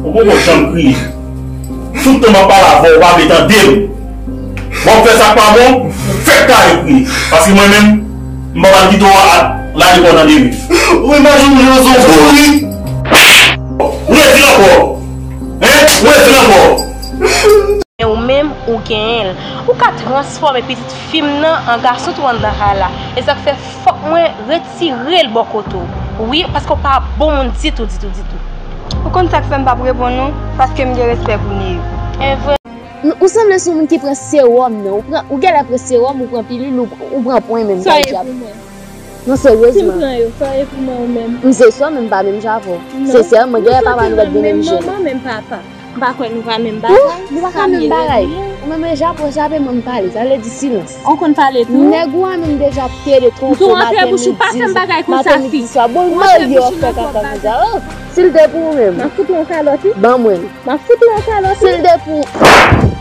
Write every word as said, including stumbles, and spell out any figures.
Ou poko janm kriye. Tout tan m ap pale avè w, ou pa vle tande m. W ap fè sa k pa bon, ou fèk kare kriye. Paske mwen menm, m pa pral kite w ale kò w nan deri. Ou imajine w jan w soufri. Ou redi ankò. Hein? Ou redi ankò. Men ou menm, ou genyen l. Ou ka transfòme pitit fi m nan an gason tou anndan kay la. E sa k fè fòk mwen retire l bò kote w. Wi, paske w pa bon moun ditou, ditou, ditou. Ou konn sa k fè m p ap reponn ou? Paske m gen respè pou Neve. Evre. Ou sanble sou moun ki pran sewòm nan. Ou pran, ou genlè pran sewòm, ou pran pilil, ou, ou pran pwen menm. Sa ye pou mwen? Non, seryezman. Si m pran yo, sa ye pou mwen ou menm? M se sè, men m pa menm jan avè w. Non. Se sè, mwen genlè papa nou pa t gen menm je. Manman, menm papa. M pa kwè nou pa menm bagay. Non, nou pa ka menm bagay. Ou menm e Japon, Japon, mwen m pale. Sa vle di silans. Ou konn pale tou? Nèg ou a menm deja te de twonpe maten, midi, maten, midi, swa. Bon, l marye, w ap fè kaka konsa. Oh, si l te pou ou menm. M ap fout ou yon kalòt, wi. Ban mwen l. M ap fout ou yon kalòt, wi. Si l te pou